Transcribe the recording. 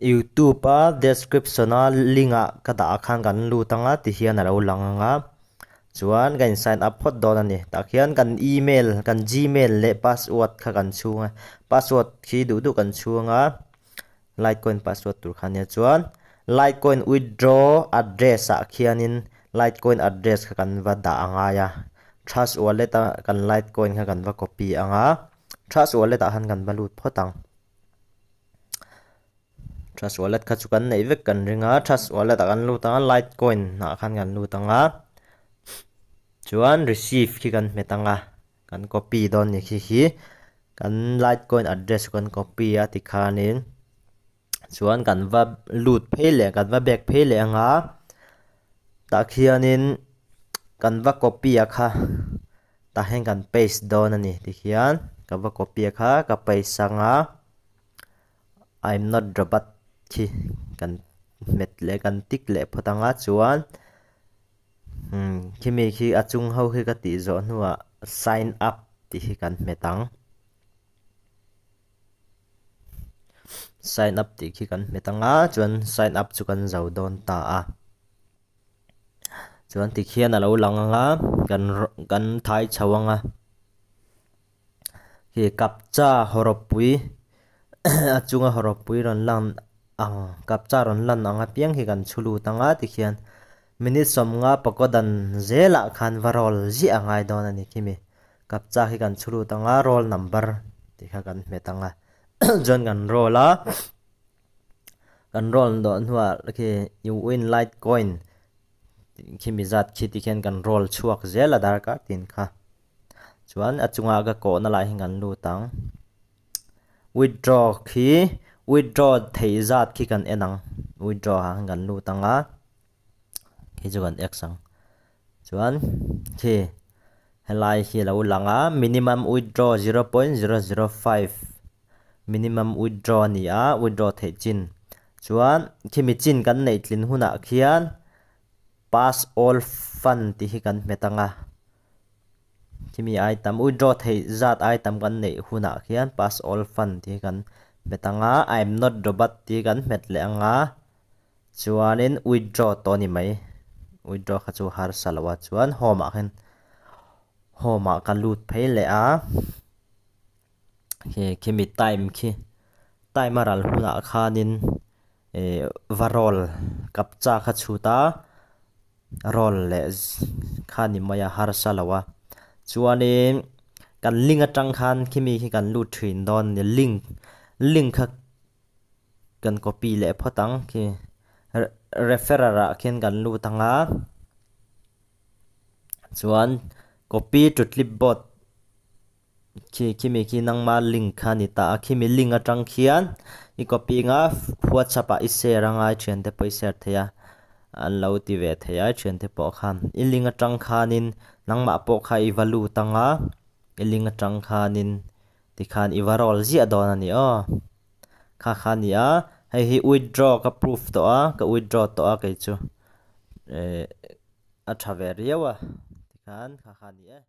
YouTube a description a link ah ka dah ah khan kan lut anga ti hian alo lang anga chuan kan in sign up phawt dawn a ni tah khian kan email kan gmail leh password kha kan chhung a password khi duh duh kan chhung a litecoin password tur kha ania chuan litecoin withdraw address ah khianin litecoin address kha kan va dah a ngai a trust wallet a kan litecoin kha kan va copy anga trust wallet ah khan kan va lut phawt ang. Trust wallet kha chu kan neih vek kan ring a, trust wallet ah kan lut ang a, litecoin ah khan kan lut ang a, chuan receive khi kan hmet ang a, kan copy dawn ni khi khi kan litecoin address chu kan copy a tikhanin chuan kan va lut phei leh kan va back phei leh ang a, tah khianin kan va copy a kha tah hian kan paste dawn a ni tikhian ka va copy a kha ka paste ang a. I'm not robot khi kan hmet leh kan tick leh phawt ang a chuan umm khimi khi a chung ho khi ka tih zawh hnuah sign up tih hi kan hmet ang sign up tih khi kan hmet ang a chuan sign up chu kan zo dawn ta a chuan tikhian a lo lang ang a kan kan thai chho ang a. Khi kapcha hawrawppui a chunga hawrawppui rawn lan ang kapcha rawn lan ang apiang hi kan chhu lut ang a tikhian minute sawmnga pagodan zelah khan va roll ziah a ngai dawn a ni khimi kapcha hi kan chhu lut ang a roll number tih kha kan hmet ang a chuan kan roll a kan roll dawh hnuah khi you win lite coin khimi zat khi tikhian kan roll chhuak zel a darkar tin kha. Chuan a chunga ka kawhna lah hi kan lut ang. Withdraw khi withdraw theih zat khi kan en ang. Withdraw ah khan kan lut ang a. Khi chu kan x ang. Chuan khi helai hi a lo lang a minimum withdraw 0.005 minimum withdraw a ni a withdraw theih chin. Chuan khimi chin kan neih tlin hunah khian pass all fund tih hi kan hmet ang a. Khimi item withdraw theih zat item kan neih hunah khian pass all fund tih hi kan hmet ang a, I'm not robot tih hi kan hmet leh ang a, chuanin withdraw tawh a ni mai, withdraw kha chu harsa lo a, chuan home ah khian home ah ka lut phei leh a, khi khimi time khi time a ral hunah khanin ih va roll kapcha kha chhut a. Roll leh kha ni mai a harsa lo a chuanin kan link atang khan khimi khi kan lut thin dawn a ni link link kha kan copy leh phawt ang khi referrer ah khian kan lut ang a chuan copy to clipboard. Khi khimi khi nangma link kha ni ta a, khimi link atang khian i copy anga whatsapp ah i share anga i thiante pawh i share thei a, an lo ti ve thei a i thiante pawh khan. I link atang khanin nangmah pawh kha i va lut anga i link atang khanin tikhan i va roll ziah dawn a ni aw. Kha kha a ni a, hei hi withdraw ka proof tawh a, ka withdraw tawh a kei chu eh a tha ve riau a tikhan kha kha a ni e.